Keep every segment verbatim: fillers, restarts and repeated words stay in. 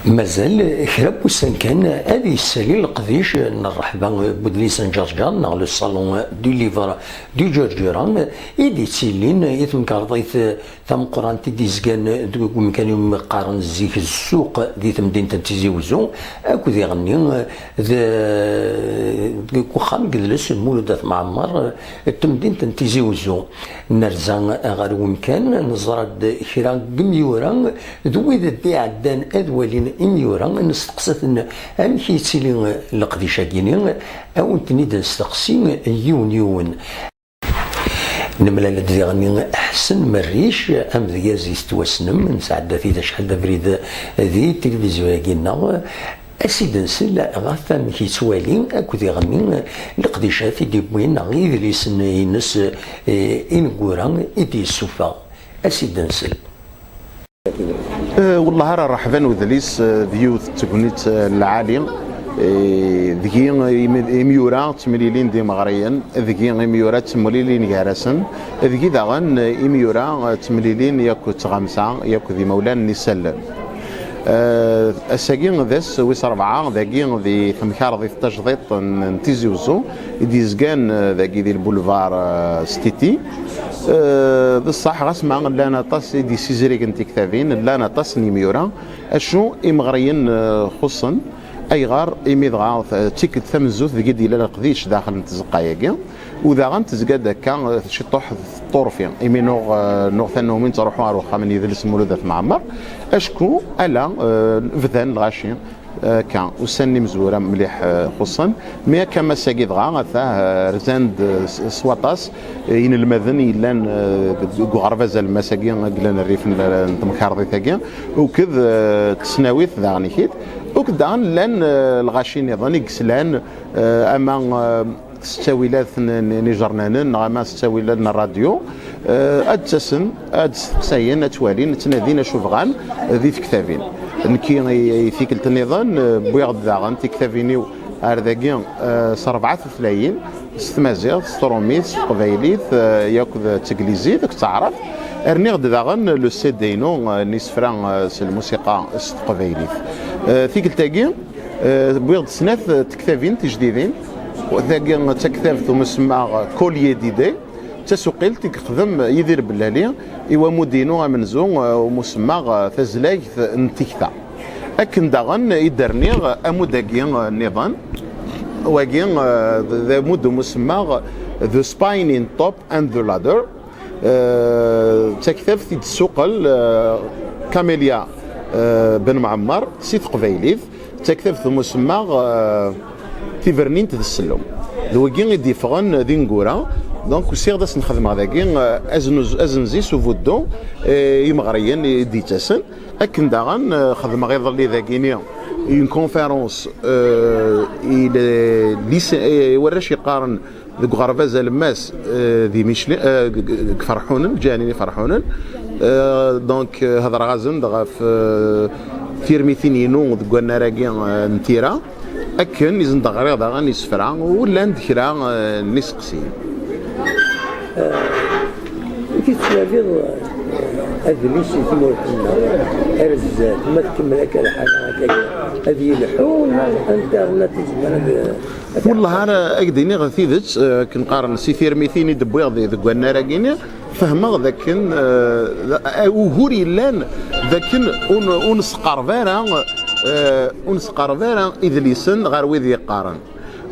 Mazal kra n wussan kan ad yessali leqdic n rreḥba n udlis n Ǧerǧer neɣ le salon du livre du Ǧerǧura i d-yettilin i temkarḍit tameqqrant i d-yezgan deg umkan iwumi qqaren zik ssuq di temdint n Tizi Wezzu, akked iɣenni d-, deg uxxam n yidles n Mulud At Mɛemmer n temdint n Tizi Wezzu. Nerza ɣer wemkan, neẓra-d kra n yimyura d wid d-iɛeddan ad walin imyura, nesteqsa-ten amek yettili leqdic-agi-ni, ad wen-ten-id-nesteqsi yiwen yiwen. Nemlal-d diɣen Ḥsen Merric, amedyaz i tettwassnem, nesɛedda-t-id acḥal d abrid di tilivizyu-agi-nneɣ. Ad s-id-nsel ɣef wamek yettwali akked iɣenni leqdicat i d-yewwin neɣ idlisen-ines, eh, ineggura i d-yessufeɣ. Ad s-id-nsel. Eh, wellah ara rreḥba n udlis, eh, d yiwet n tegnit, eh, n lɛali, eh, deg-i imi-, imyura ttemlilin d imeɣriyen, deg-i imyura ttemlilin gar-asen, deg-i daɣen, eh, imyura, eh, ttemlilin yakk d tɣamsa, yakk d imawlan n isallen. Eh, ass-agi d ass wis rebɛa, dagi di temkarḍit tajdiṭ n, n Tizi Wezzu, i d-yezgan, eh, dagi di lbulvar, eh, Stiti. Eh, d ṣṣeḥ, ɣas ma llan aṭas i d-yessizrigen tiktabin, llan aṭas n yimyura, acu imeɣriyen, eh, xuṣṣen. Ayɣer? Imi dɣa t-, d tikkelt tamenzut deg i d-yella leqdic daxel n tzeqqa-agi, u daɣen tezga-d akka, eh, ciṭuḥ teṭṭurfi, imi nuɣ, eh, nuɣ tannumi nettruḥu ar uxxam n yidles Mulud At Mɛemmer, acku ala, eh, bdan lɣaci. Akka, ussan n imezwura mliḥ, eh, xuṣṣen. Mi akka ass-agi dɣa, ata, eh, rzan-d, eh, s, s waṭas, eh, inelmaden yellan, eh, deg, deg uɣerbaz alemmas-agi, i yellan rrif n, n temkarḍit-agi, uked, eh, tesnawit daɣen-ikid, uked daɣen llan, eh, lɣaci niḍen i yeslan, eh, ama, eh, s ttawilat n, n, n ijernanen, neɣ ama s ttawilat n rradyu, eh, ad d-ttasen, ad d-steqsayen, ad twalin, ad ttnadin acu bɣan di tektabin. Nekki i, i tikkelt nniḍen, eh, wwiɣ-d daɣen tiktabin-iw ar dagi, eh, s rebɛa tutlayin, s tmaziɣt, s trumit, s teqbaylit, eh, yakk d teglizit, akked taɛrabt. Rniɣ-d daɣen le C D-inu, eh, n isefra, eh, s lmusiqa s teqbaylit. Eh, tikkelt-agi, Eh, wwiɣ-d snat, eh, tektabin tijdidin. Tagi d taktabt umusemma Collier d'idées, d tasuqilt i yexdem Yidir Bellali i wamud-inu amenzu, eh, umusemma, eh, Tazlagt n tikta. Akken daɣen i d-rniɣ amud-agi, eh, nniḍen. Wagi, eh, d, d amud umusemma The Spine in Top and the Ladder. Eh, d taktabt i d-tessuqel, eh, Camélia, eh, Ben Mɛemmer si teqbaylit. D taktabt umusemma, eh, Tibernin d Ssellum. D wigi i d-yeffɣen d ineggura. Donc, usiɣ-d ad sen-xedmeɣ dagi, eh, azenuz-, azenzi s ubuddu, eh, imeɣriyen i d-yettasen. Akken daɣen, eh, xedmeɣ iḍelli dagini une conférence, eh, i le lycée, eh, i warrac yeqqaren deg uɣerbaz alemmas, eh, di Micli, eh, deg, deg Ferḥunen, Ǧanin Iferḥunen. Eh, donc, eh, hedreɣ-asen-d ɣef, eh, tirmitin-inu deg wannar-agi, eh, n tira. Akken i sen-d-ɣriɣ daɣen isefra, u llan-d kra, eh, n yiseqsiyen. Eh, amek i tettwaliḍ, eh, adlis i tmurt-nneɣ ar zdat, ma tkemmel akka lḥala akka, ad yelḥu, neɣ anta i tezmer ad, Wellah ara ak-d-iniɣ tidet, eh, akken qqaren si tirmitin i d-wwiɣ di-, deg wannar-agi-ni, fehmeɣ d akken, eh, d-, eh, ugur yellan d akken ur n-, ur nesqerb ara, eh, ur nesqerb ara idlisen ɣer wid yeqqaren.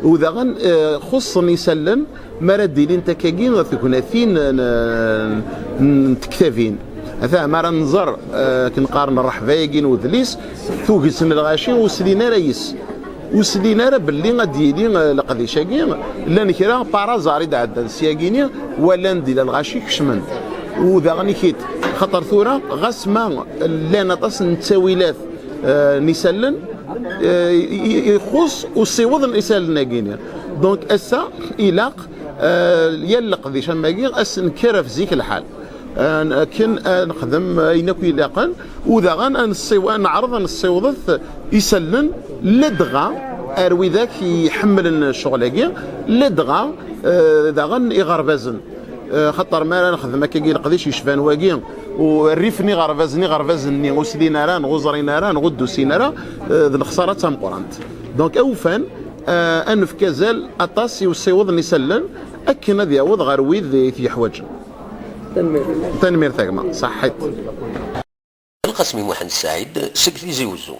U daɣen, eh, xuṣṣen isallen mi ara d-ilint akkagi tegnatin n, n, n tektabin. Ata mi ara nẓer, eh, akken qqaren rreḥba-agi n udlis, tuget n lɣaci ur slin ara yes. Ur slin ara belli ad d-yili, eh, leqdic-agi, llan kra par hasard i d-ɛeddan syagini, walan-d ila lɣaci kecmen-d. U daɣen ikit, xaṭer tura, ɣas ma llan aṭas n ttawilat, eh, n isallen, eh, i, i, ixuṣ usiweḍ n isallen-agini. Donc, ass-a, ilaq, eh, yal leqdic am wagi, ad s-nekker ɣef zik lḥal. An-, akken ad nexdem ayen akk ilaqen, u daɣen ad nessiw-, ad neɛreḍ ad nessiwḍet isallen ladɣa ar widak iḥemmlen ccɣel-agi, ladɣa, eh, daɣen iɣerbazen. Eh, xaṭer mi ara nexdem akkagi leqdic yecban wagi, u rrif n iɣerbaz n iɣerbazen-nni ur slin ara, neɣ ur ẓrin ara, neɣ ur d-usin ara, eh, d lexṣara d tameqqrant. Donc awufan, eh, ad nefk azal aṭas i usiweḍ n isallen akken ad yaweḍ ɣer wid i t-yeḥwaǧen. Tanemmirt a gma, saḥḥit. Lqasmi Muḥend Saɛid seg Tizi Wezzu.